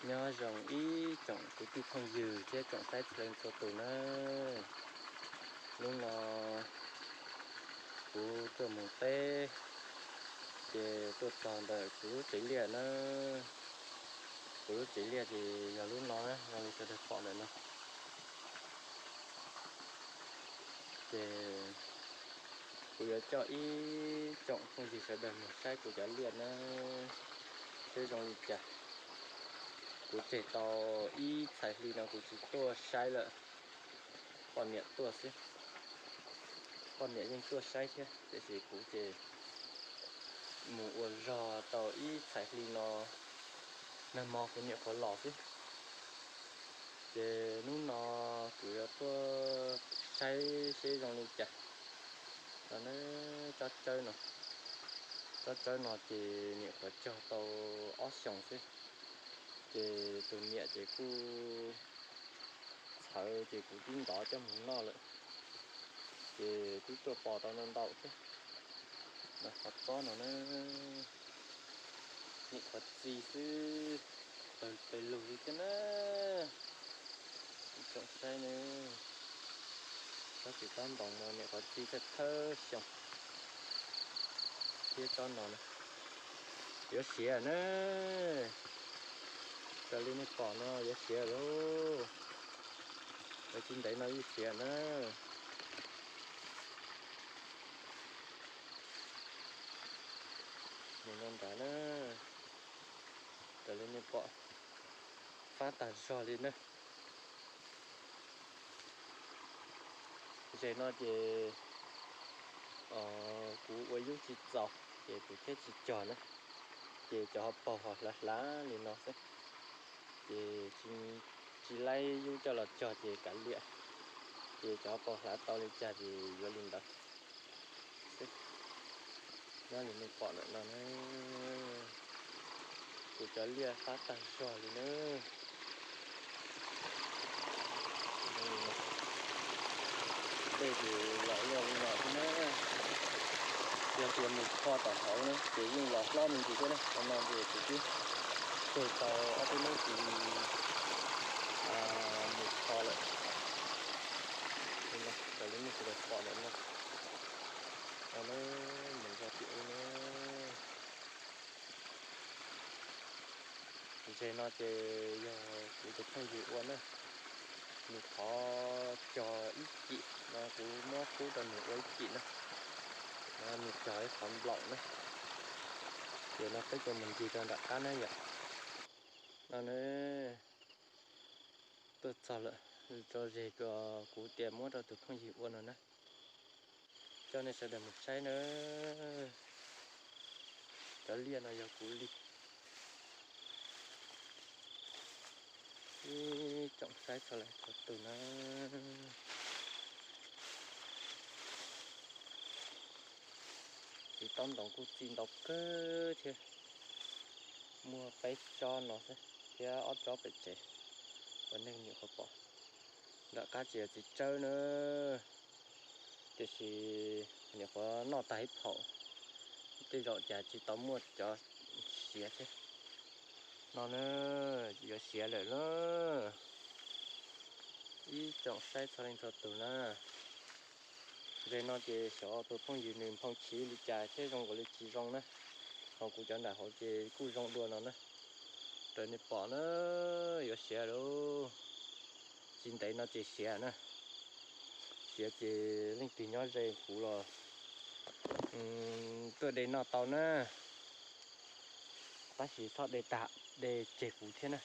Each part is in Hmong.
Nyob zoo ib tsoom kwv tij phooj ywg thiab tsoom saib txhua leej txhua tus na. Hnub no kuv tuaj mus teb, ces tuaj txog ntawm kuv lub tsev liaj na. Kuv lub tsev liaj ces yog lub no na, zoo li sawv daws pom ntawm no. Ces kuv yuav coj ib tsoom phooj ywg sawv daws mus saib kuv cov liaj na, seb zoo li cas. Kuv tseg tau ib txhais hli no kuv tsis tuaj saib lawm, poj niam tuaj xwb. Poj niam yeej tuaj saib thiab, tiam sis kuv ces mus ua zog tau ib txhais hli no, nag hmo kuv nyuam qhuav los xwb. Ces hnub no kuv yuav tuaj saib seb zoo li cas. No na, tsob tsawb no, tsob tsawb no ces nyuam qhuav cog tau ob xyoos xwb, ces tus niam ces kuj txhawv ces kuv twb ntov coj mus noj lawm, ces twb tuaj pom tau ntau ntau thiab. Qhov txob no na, nyuam qhuav txi xwb, tawg pes lug li thiab na. Ib tsoom saib na, tsob txiv tob ntoos no nyuam qhuav txi thawj thawj xyoo. Thiab tsob no na, yuav siav na, raws li nej pom no yuav siav lauj. Lawv tsis ntev no yeej siav na. Mus no nrad na, raws li nej pom, fab tag zog li na. Zes no ces kuv ua yub tsis txaus ces kuv thiaj tsis cog na, ces cov ho paug ho hlav hlav li no xwb, ces tsis laib yub coj los cog ces kav liam, ces cov ho paug hlav tau li cas ces yuav li ntawd xwb. Nyob li nej pom ntawm no na, kuv cov liaj fab tag zog li na. Dej ces los luaj li no xwb na. Yog tias mus kho tom hauv na ces yeej los hlob me ntsis thiab na, qhov no ces kuv twb tseg tau ob peb hnub kuv mus kho lawm. Raws li nej sawv daws pom ntawm no, mus zog tim ub na. Zes no ces yog kuv tus phooj ywg ua na, nws thov cog ib cim no, kuv muab kub rau nws ua ib cim na. Nws cog ib qhov nplaum na, ces no peb coj mus ncig rau nram qab na yom. No na, tuaj txog lawm, tso zes kuv tias muab rau tus phooj ywg ua no na. Coj nej sawv daws mus saib na, cov liaj no yog kuv li. Ib tsoom saib txhua leej txhua tus na, txiv tob ntoos kuj txi ntau kawg thiab, muaj peb tsob no xwb thiab ob tsob pem tsev uas nej nyuam qhuav pom. Nram qab tsis yog txiv tsawb na, tiam sis nyuam qhuav noj tag ib phaum, tej zaum cas tsis tau muaj cov siav thiab. No na, yuav siav lawm na. Ib tsoom saib txhua leej txhua tus na, zes no ces xyov tus phooj ywg nws nphoo chiv li cas thiab zoo nkaus li tsis zoo na, ho kuv cov nram hauv ces kuj zoo dua no na. Raws nej pom na, yuav siav lauj, tsis ntev no ces siav na. Siav ces leej twg nyob ze kuv los tuaj de noj tau na, tab sis txhob de tag, de tseg kuv thiab na.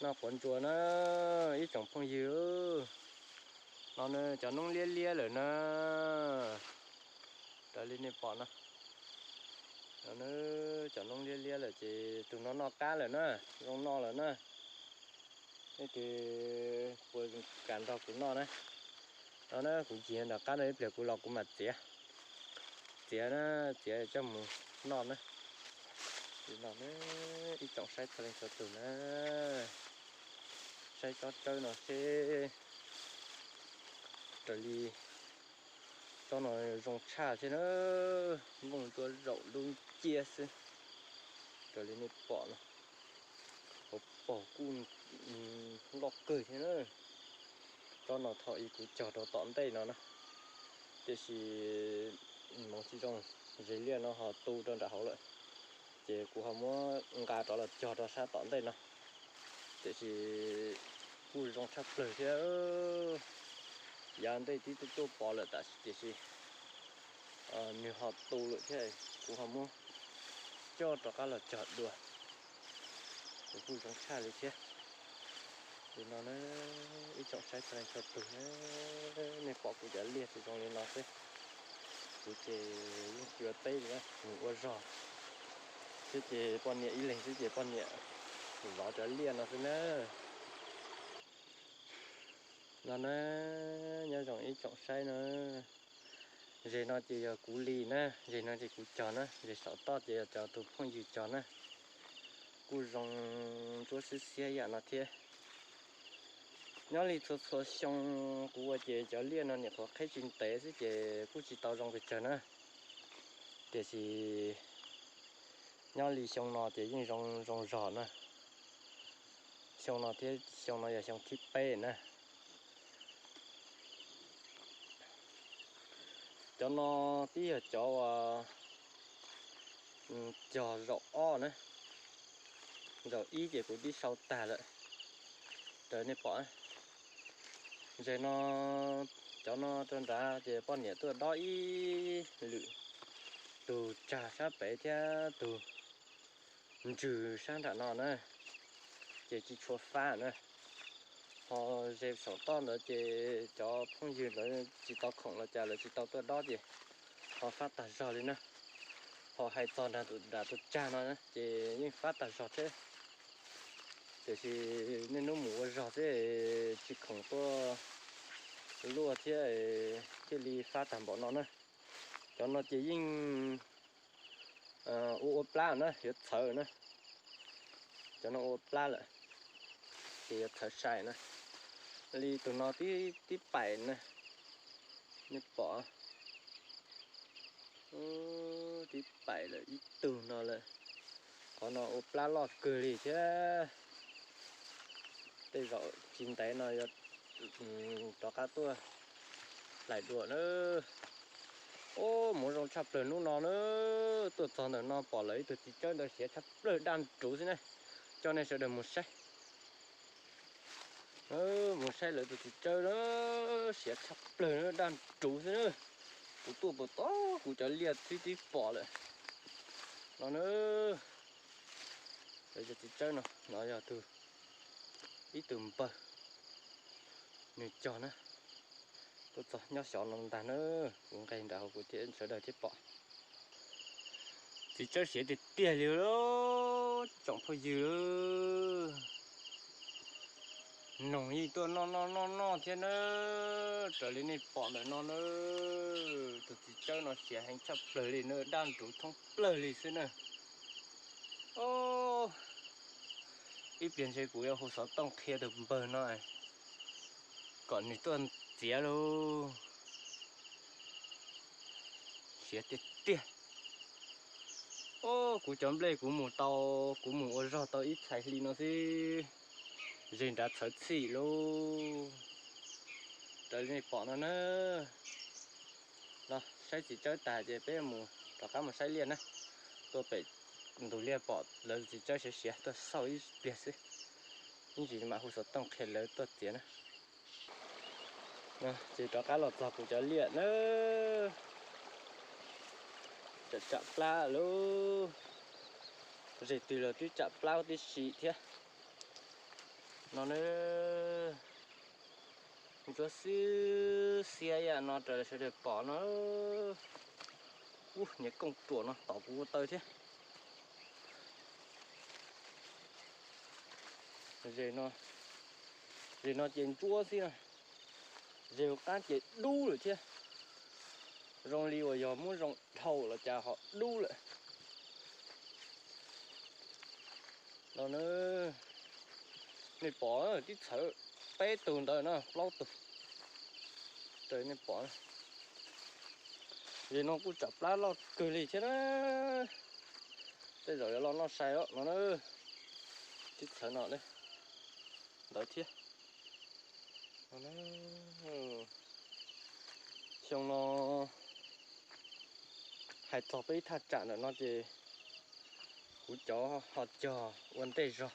Noj quav ntsuas na, ib tsoom phooj ywg, no na cov noob liab liab lawm na, raws li nej pom no, no na cov noob liab liab lawm ces tus no noj qab lawm na, zoo noj lawm na. Nej twg puas kam nrog kuv noj na? No na, kuv ncig nram qab no ib pliag kuv los kuv mam txiav, txiav na, txiav coj mus noj na. Li no na, ib tsoom saib txhua leej txhua tus na, saib tsob tsawb no seb, raws li tsob no zoo tshaj thiab na, nplooj tua zaum dub nciab xwb. Raws li nej pom no, hauv paus kuj loj kawg thiab na. Tsob no thaum ub kuv cog rau tom ntej no na, tiam sis hmoov tsis zoo, zes liaj no ho tu rau nram hauv lawm, ces kuv ho muab nqa rov los cog rau sab tom ntej no, tiam sis kuj zoo tshaj plaws thiab. Yav ntej twb tuaj pov lawm tam sim, tiam sis nws ho tu lawm thiab, kuv ho muab coj rov qab los cog dua, kuj zoo tshaj li thiab. Li no na, ib tsoom saib txhua leej txhua tus, nej pom kuv cov liaj tsis zoo li no xwb, kuv ces yeej tsis ua teb li, mus ua zog xwb ces poj niam ib leeg xwb ces poj niam zov cov liaj no xwb na. No na, nyob zoo ib tsoom saib na, zes no ces yog kuv li na, zes no ces kuv cog na, zes saum toj ces yog cov tus phooj ywg cog na. Kuj zoo ntsuab xwb xiab yam no thiab. Nyob li txhua txhua xyoo kuv ua ces cov liaj no niam qhuav qheb tsis ntev xwb ces kuj tsis tau zoo pes tsawg na. Tiam sis nyob li xyoo no ces yeej zoo zoo zog na. Xyoo no thiab xyoo no yog xyoo thib peb na. Cov no twb yog cov uas cog zaum ob na, zaum ib ces kuv twb sau tag lawm. Raws nej pom, zes no, cov no rau nrad ces poj niam tuaj dob ib lwm, tus tsag sab pem thiab tus ntsws sab nram no na, ces tsis tshua fab na. Ho zes saum toj ntawd ces cov phooj ywg lawv tsis tau khoom los cas lawv tsis tau tuaj dob ces ho fab tag zog li na. Ho hais txog nram tus tsag no ces yeej fab tag zog thiab, tiam sis niaj hnub mus ua zog xwb tsis khoom tuaj luaj thiab, thiaj li fab tag npaum no na. Cov no ces yeej ua ua plab na, yuav txhawv na. Cov no ua plab lawm ces yuav txhawv sai na. Li tus no tib paim na, nej pom, tib paim lawm ib tug no lawm. Qhov no ua plab loj kawg li thiab. Tej zaum tsis ntev no yuav rov qab tuaj hlais dua na. Ub, hmoov zoo tshaj plaws hnub no na. Tuaj txog ntawm no pom lawv ib tug txiv tsawb ntawd siav tshaj plaws daj nruv xwb na. Coj nej sawv daws mus saib. Mus saib lawv tus txiv tsawb na, siav tshaj plaws na, daj nruv xwb na. Kuv tuaj puas tau kuv cov liaj twb twb pom lawm no na. Lawv cov txiv tsawb no, no yog tus, ib tug npawg nws cog na. Tuaj txog nyob xyov no ntag na, kuv nqes nram hauv kuv thiaj sawv daws thiaj pom. Txiv tsawb siav tiag tiag li, tsoom phooj ywg. Noog yeej tuaj noj noj noj noj thiab na. Raws li nej pom ntawm no na, tus txiv tsawb no siav heev tshaj plaws li na, daj nruv thoob plawg li xwb na. Ib pliag ntshe kuv yuav hu xov tooj qhia tus npawg no kom nws tuaj txiav lauj. Siav tiag tiag. Ub, kuv cov nplej kuv mus tau, kuv mus ua zog tau ib txhais hli no xwb, ze nrad txhawv txhim lauj. Raws li nej pom no na. No, saib txiv tsawb tas ces peb mus rov qab mus saib liaj na. Tuaj pem ntug liaj pom lawv txiv tsawb siav siav, tuaj xauj ib pliag xwb, ib ntsis mam hu xov tooj qhia lawv tuaj txiav na. Ces rov qab los txog kuv cov liaj na. Tsam tsam plab lauj. Ze twg los twb tsam plab tib si thiab. No na, ntsuab xwb xiab yam no raws sawv daws pom no. Ub, niag kooj ruam no tom kuv ua taw thiab. Ze no, ze no ces ntsuab xwb na. Ze hauv qab ces dub lawm thiab. Zoo li uas yog muab zoo dhau los cas ho dub lawm. No na, nej pom twb txhawv peb tug ntawd na, plaub tug. Raws nej pom, ze no kuj tsam plab loj kawg li thiab na. Tej zaum yuav los noj sai os no na. Tib txhawv no ntawd thiab. Xyoo no hais txog peb thaj tsam ntawm no ces kuv cov ho cog ua ntej zog,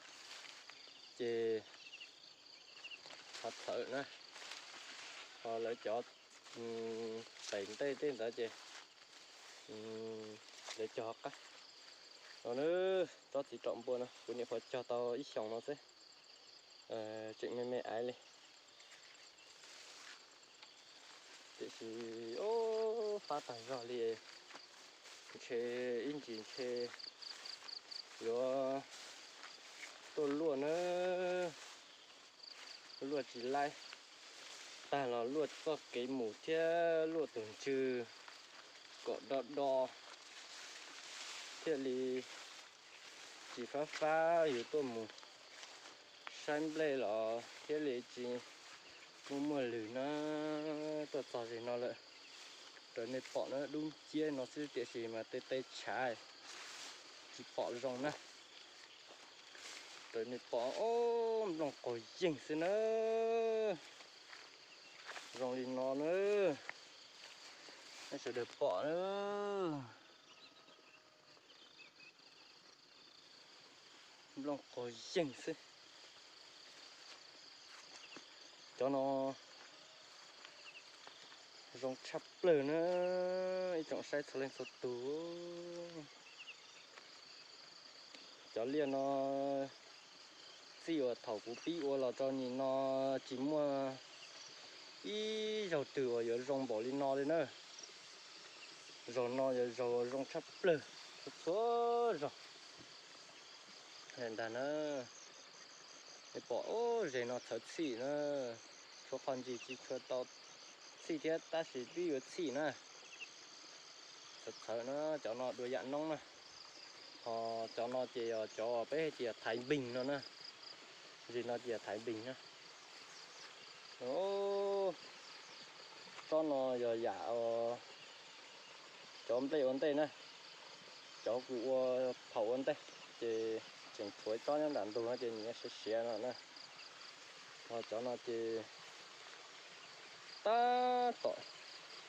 ces ho txhawv na, ho lawv cov tais ntej tej ntawd ces lawv cog qab no na. Tsob txiv tsom npua no kuv niam pom cog tau ib xyoos no xwb, tseem me me aiv li. Tiam sis fab tag zog li, ntshe ib ntsis ntshe yuav tuaj luaj na, luaj tsis laib, tag los luaj txoj kev mus thiab luaj tus ntswg kom do do thiaj li tsis fab fab yus tuaj mus saib nplej los thiaj li tsis muaj muaj lwg na. Tuaj txog zim no lawm, raws nej pom na, dub nciab no xwb tiam sis mas tej teb tshav tsis pom zoo na. Raws nej pom, nplooj qaug yeeg xwb na. Zoo li no na, nej sawv daws pom na. Nplooj qaug yeeg xwb. Cov no zoo tshaj plaws na, ib tsoom saib txhua leej txhua tus. Cov liaj no txij uas thaum kuv pib ua los rau nim no tsis muaj ib zaug twg uas yuav zoo npaum li no li na. Zaum no yog zaum zoo tshaj plaws txhua txhua zaug ntag na. Nej pom, zes no txhawv txhij na, tshuav qhov ntsis tsis tshua tau txhij thiab tab sis twb yuav txhij na. Txhawv txhawv na, cov no dua yam noob na. Ho cov no ces yog cov peb hais tias thaiv npeeg no na. Zes no ces yog thaiv npeeg na. Tsob no yog yam cov nplej ua ntej na. Cov kuv ua phaum ua ntej ces tseem tshuav tsob nyob nram ntug no ces nws siav siav no na. Ho cov no ces tab tom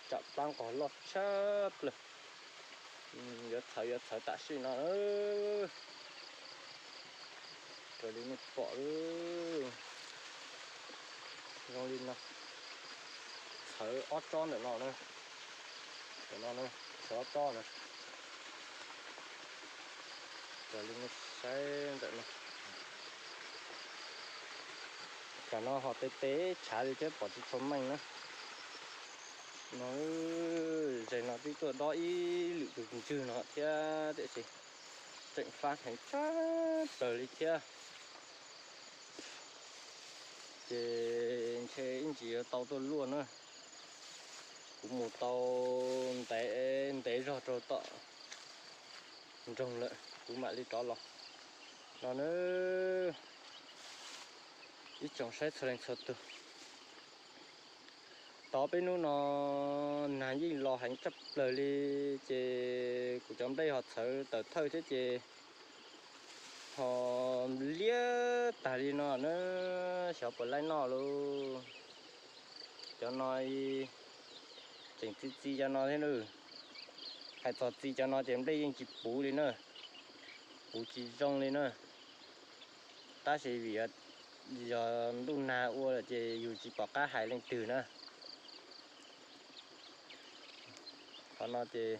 tsam plab nqos loj tshaj plaws. Yuav txhawv yuav txhawv tam sim no. Raws li nej pom, zoo li no, txhawv ob tsob ntawm no na. Ntawm no, txhawv ob tsob na. Raws li nej saib ntawm no, tam no ho teb teb tshav li thiab pom tsis tshua meej na. No, zes no twb tuaj dob ib lwm tus ntswg no thiab tiam sis tseem fab heev tshaj plaws li thiab. Ces ntshe ib ntsis yuav tau tuaj luaj na. Kuv mus tau ntev ntev zog rau tom nroog lawm kuv mam li rov los no na. Ib tsoom saib txhua leej txhua tus, tau peb hnub no nag yeej los heev tshaj plaws li, ces kuv cov nplej ho txhawv tawm thawj thiab ces ho liab tag li no na, xyov puas laib noj lauj. Cov no tseem txi txi cov no thiab na. Hais txog txi cov no ces nplej yeej tsis puv li na, puv tsis zoo li na. Tab sis vim yog ntuj nag ua lawm ces yus tsis pom qab hais leej twg na. Qhov no ces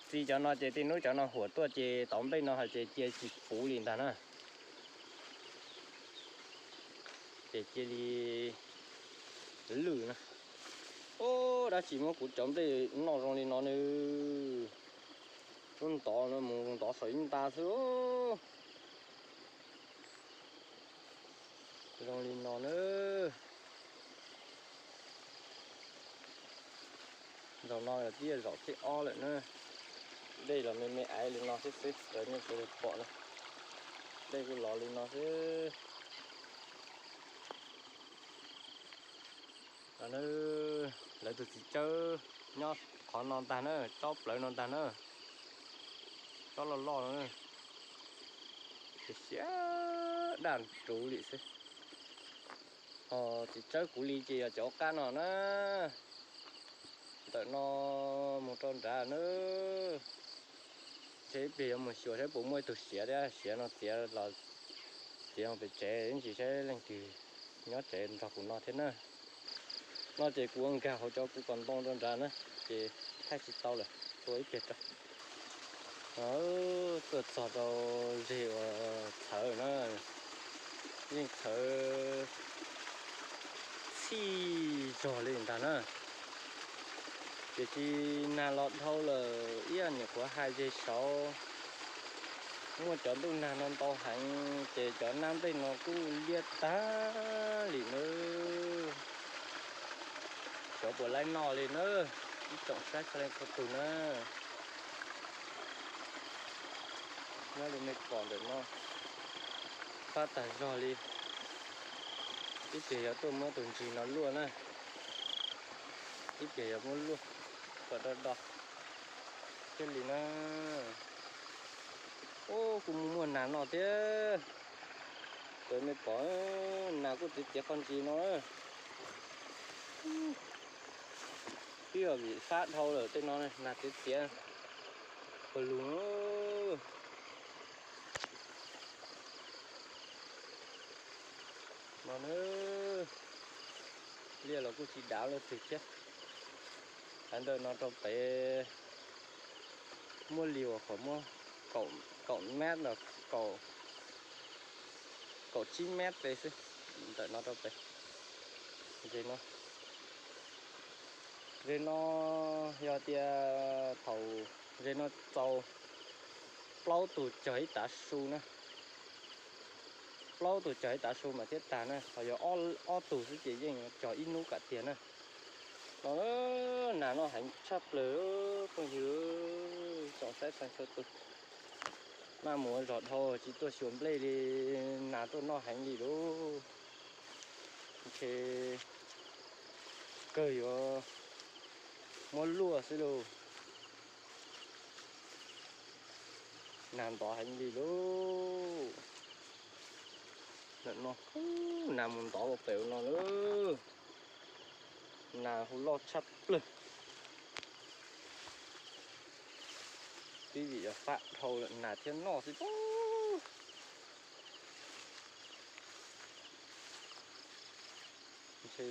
txi cov no ces tej hnub cov no huam tuaj ces tauv nplej no hais ces cia tsis puv li ntag na. Ces cia li lwj na. Ub, dab tsi muab kuv cov nplej noj zoo li no nws. Lub ntov no mus ntov saum ib nta xwb. Zoo li no na. Zaum no yog twb yog zaum thib ob lawm na. Dej los me me aiv li no xwb xwb raws nej sawv daws pom na. Dej kuj los li no xwb. Lawv tus txiv tsawb nyob qhov no ntag na, tsob plawv no ntag na. Tsob loj loj no. Siav daj ruv li xwb. Ho txiv tsawb kuv li ces yog cov qab no na. Ntawm no mus rau nrad na. Ntshe ib pliag yuav mus xyuas saib puas muaj ib tug siav thiab, siav no txiav los txiav pem tsev ib ntsis saib leej twg nyob tsev nrog kuv no thiab na. No ces kuv ua nkag hauv cov kuv kom ntoo rau nrad na, ces thaij tsis tau lawm, tua ib pliag tso. Tuaj txog rau zeg uas txhawv na, yeej txhawv txhij zog li ntag na. Tiam sis nag los dhau lawm, ib yam nyuam qhuav hais zeg saud, muaj cov ntuj nag no ntau heev ces cov nab nplej no kuj liab tag li nawb. Xyov puas laib noj li na, ib tsoom saib txhua leej txhua tus na. Nyob li nej pom ntawm no, fab tag zog li. Ib pliag yuav tuaj muab tus ntsis no luaj na, ib pliag yuav muab luaj kom do do thiaj li na. Ub, kuj muaj muaj nas noj thiab. Cov nej pom, nas kuj txiav txiav qhov ntsis no. Twb yog vim fab dhau lawm tej no nas txiav txiav pawg lug. No na, liaj los kuj tsis dav leej twg thiab. Hais ntawm no rau pem muaj li uas qhov muaj kaum mev los kaum tsib mev pes xwb. Ntawm no rau pem, ze no, ze no yog tias thaum ze no txaus plaub tus cog ib tav su na. Plaub tus cog ib tav su mas thiaj tag na, ho yog ob tug xwb ces yeej cog ib hnub kam tiag na. No, nas noj heev tshaj plaws phooj ywg, tsoom saib txhua tus. Maj mus ua zog dhau tsis tuaj xyuas nplej li, nas tuaj noj heev li lauj. Ntshe kawg yuav muab luaj xwb lauj. Nas ntov heev li lauj. Ntawm no, nas mus ntov ua pem no lauj. Nas hu loj tshaj plaws. Twb vim yog fab dhau lawm nas thiaj noj xwb. Ntshe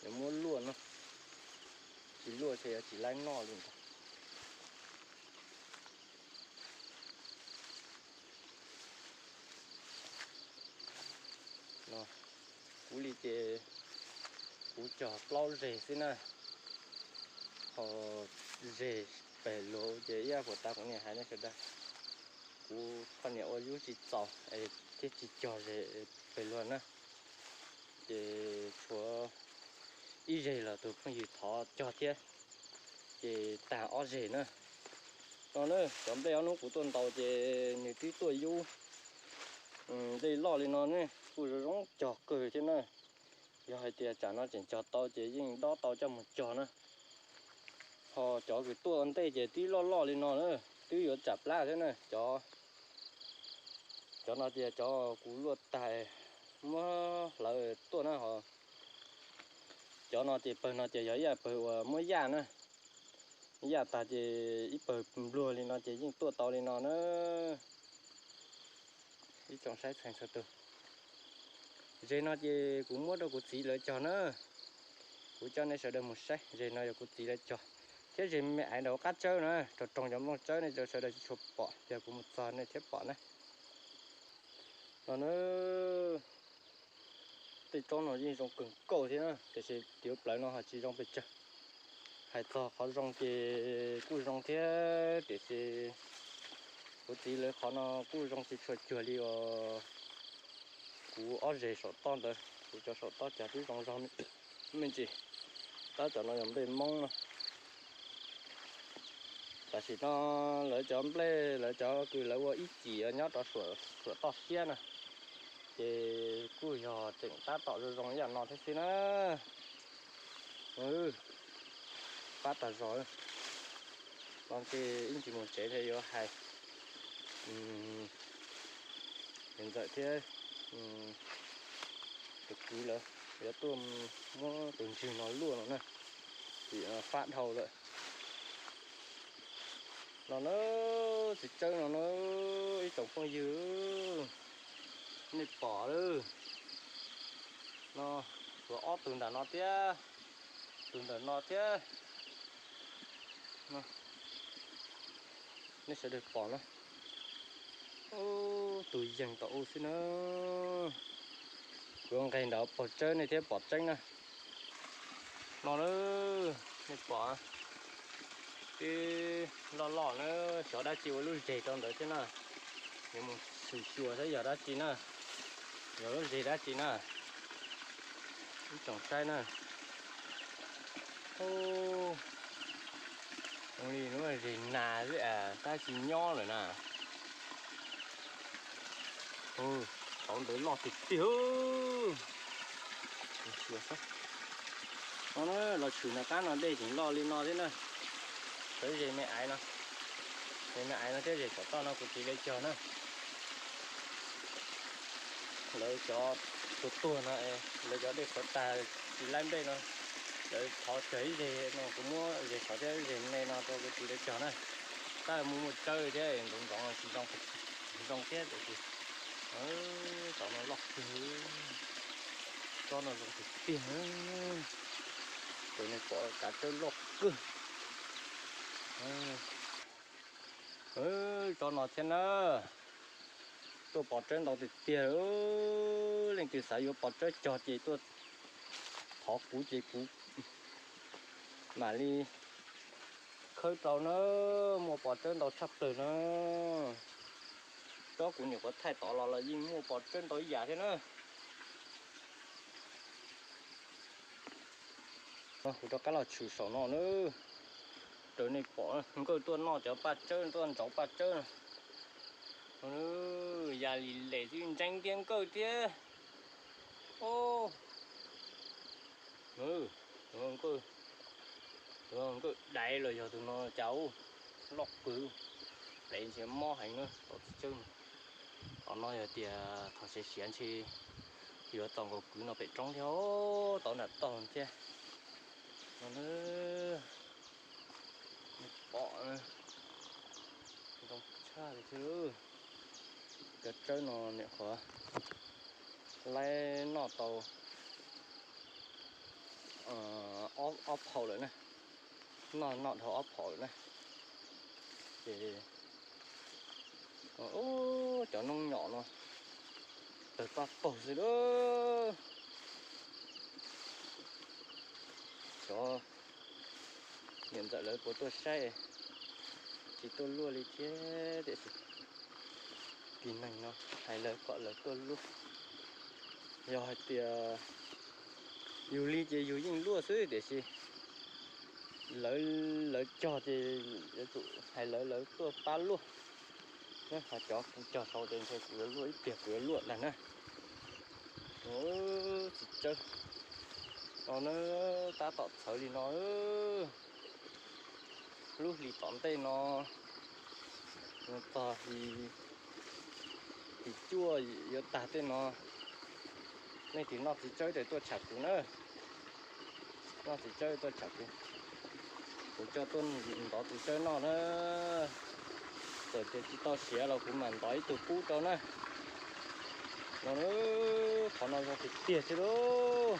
yuav muab luaj no, tsis luaj ntshe yuav tsis laib noj li ntag. Kuv li ces kuv cog plaub zeg xwb na, ho zeg pem luag ces ib yam puas tas kuv niam hais nej sawv daws, kuv poj niam ua yub tsis txaus thiaj tsis cog zeg pem luag na. Ces tshuav ib zeg los tus phooj ywg thov cog thiab, ces tag ob zeg na. No na, cov nplej ob hnub kuv tuaj ntaus ces nws twb tuaj yub nplej loj li no ne, kuj zoo zoo cog kawg thiab na. Yog hais tias tsam no tseem cog tau ces yeej dob tau coj mus cog na. Ho cov kws tuaj ua ntej ces twb loj loj li no na, twb yuav tsam plab thiab na. Cov, cov no ces cov kuv luaj tais muab hlawv tuaj na ho. Cov no ces pawg no ces yog ib yam pawg uas muab yaj na. Yaj tag ces ib pawg npluag li no ces yeej tuaj tau li no na. Ib tsoom saib txhua tus, zeg no ces kuv muab rau kuv txiv lawv cog na. Kuv coj nej sawv daws mus saib, zeg no yog kuv txiv lawv cog, thiab zeg me me aiv nraud qab tsawb na, rau roog cov nplooj tsawb nej sawv daws tsis tshua pom, yog kuv mus txog nej thiaj pom na. No na, tej tsob no yeej zoo kawg nkaus thiab na, tiam sis tiav plawv no ho tsis zoo pes tsawg. Hais txog qhov zoo ces kuj zoo thiab, tiam sis kuv txiv lawv qhov no kuj zoo tsis tshua cuag li os. Kuv ob zeg saum toj ntawd, kuv cov saum toj cog twb zoo zog me ntsis, tab cov no yog nplej Hmoob no. Tam sim no lawv cov nplej, lawv cov kws lawv ua ib cim nyob rau suam toj siab na, ces kuj yog tseem tab tom zoo zoo ib yam no thiab xwb na. Pab tag zog, no ces ib ntsis mus tsev thiaj yuav hais. Niam ntxawm thiab tus kwv lawv yuav tuaj muab tus ntswg no luaj no na, vim fab dhau lawm. No na, txiv tsawb no na, ib tsoom phooj ywg, nej pom lawm, no, tshuav ob tug ntawm no thiab, tus ntawm no thiab. Nej sawv daws pom na, tus yeeg tom u xwb na. Kuv nqes ntawm pog tsawb nej thiaj pom tseeb na. No na, nej pom, twb loj loj na, xyov dab tsi ua lub zes rau ntawd thiab na. Yuav mus xyuas xyuas saib yog dab tsi na, yog lub zes dab tsi na. Ib tsoom saib na, zoo li lub zes nas xwb, tab tsis nyob lawm na. Thaum ntawd loj tiag tiag. No los tshwm no qab no dej tseem loj li no thiab na. Sawv zes me aiv no, zes me aiv no thiab zes saum toj no kuv tsis li cog na. Lawv cov tuag tuag no, lawv cov dej qhuav tag tsis laib nplej no, lawv thov cog ib zes no kuv muab zes saud thiab zes me no rau kuv tsis li cog na. Tab mus muaj tsawb thiab ntxoov ntxoov tsis zoo, zoo thiab tiam sis tsob no loj kawg, tsob no zoo tiag tiag. Tus nej pom kav tsawb loj kawg. Tsob no thiab na, tuaj pov tsawb ntau tiag tiag. Leej twg xav yuav pov tsawb cog ces tuaj thov kuv ces kuv mam li khawb rau na, muaj pov tsawb ntau tshaj plaws na. Tsob kuv nyuam qhuav thaij tod los los yeej muaj pov tsawb ntau ib yam thiab na. Kuv rov qab los tshwm saum no na, raws nej pom nkawj tuaj noj cov paj tsawb, tuaj ntsauv paj tsawb. Ya li les xwb ntseeb thiab nkawj thiab. Nkawj, nkawj daiv los yog tus no cas loj kawg, plev ntshe mob heev na, tau txiv tsawb no. Qhov no yog tias thaum siav siav ntshe yuav txaus nkaus kwv no pem roob thiab, tau nram tog thiab. No pom zoo tshaj li thiab. Cov tsawb no nyuam qhuav laib noj tau ob phaum lawm na, noj noj dhau ob phaum lawm na. Ces cov noob nyom no tawg paj paug xwb lawm. Xyov niam ntxawm lawv puas tuaj saib, tsis tuaj luaj li thiab tiam sis tib neeg no hais lawv kom lawv tuaj luaj. Yog hais tias yus li ces yus yeej luaj xwb tiam sis lawv, lawv cog ces yuav tsum hais lawv, lawv tuaj pab luaj. Ho cov kuv cog saud ces ntshe kuv yuav luaj ib pliag kuv yuav luaj ntag na. Txiv tsawb no na, tab tom txhawv li no. Lub hlis tom ntej no, txog hlis cuaj yuav tag tej no, leej twg noj txiv tsawb ces tuaj tsham kuv na. Noj txiv tsawb tuaj tsham kuv, kuv coj tuaj ntov txiv tsawb noj na. Txawm tias tsis tau siav los kuv mam ntov ib tug pub rau na. No, qhov no zoo tiag tiag thiab lauj.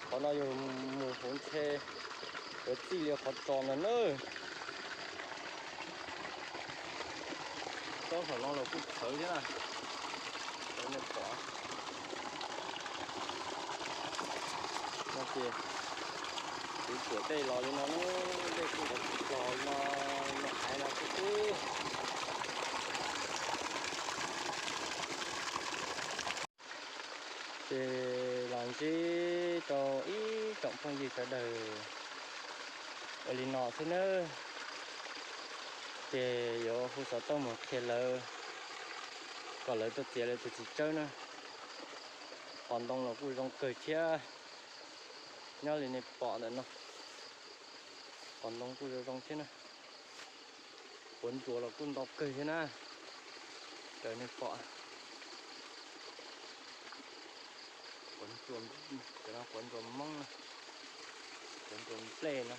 Qhov no yog mus hauv ntshe yuav txij li qhov tsos ntag na. Tsob saum no los kuj txhawv thiab na. Nej pom no ces kuv tsuam dej los li no, dej kuj los no, no hais no xwb xwb. Ces los ntsib rau ib tsoom phooj ywg sawv daws ua li no xwb nawb. Ces yuav hu xov tooj mus qhia lawv kom lawv tuaj txiav lawv tus txiv tsawb na. Qos ntoo los kuj zoo kawg thiab, nyob li nej pom ntawm no, qos ntoo kuj zoo zoo thiab na. Quav ntsuas los kuj ntau kawg thiab na. Raws nej pom, quav ntsuas, cov no quav ntsuas Hmoob na, quav ntsuas nplej no.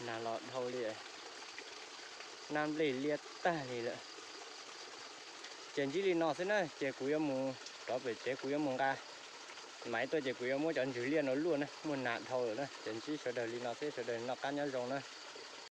Nag los dhau li, nag nplej liab tag li lawm. Ces ntsib li no xwb na, ces kuv yuav mus rov pem tsev, kuv yuav mus nqa maiv tuaj, ces kuv yuav muab cov ntsws liaj no luaj na, muaj nag dhau lawm na. Ces ntsib sawv daws li no xwb, sawv daws noj qab nyob zoo na.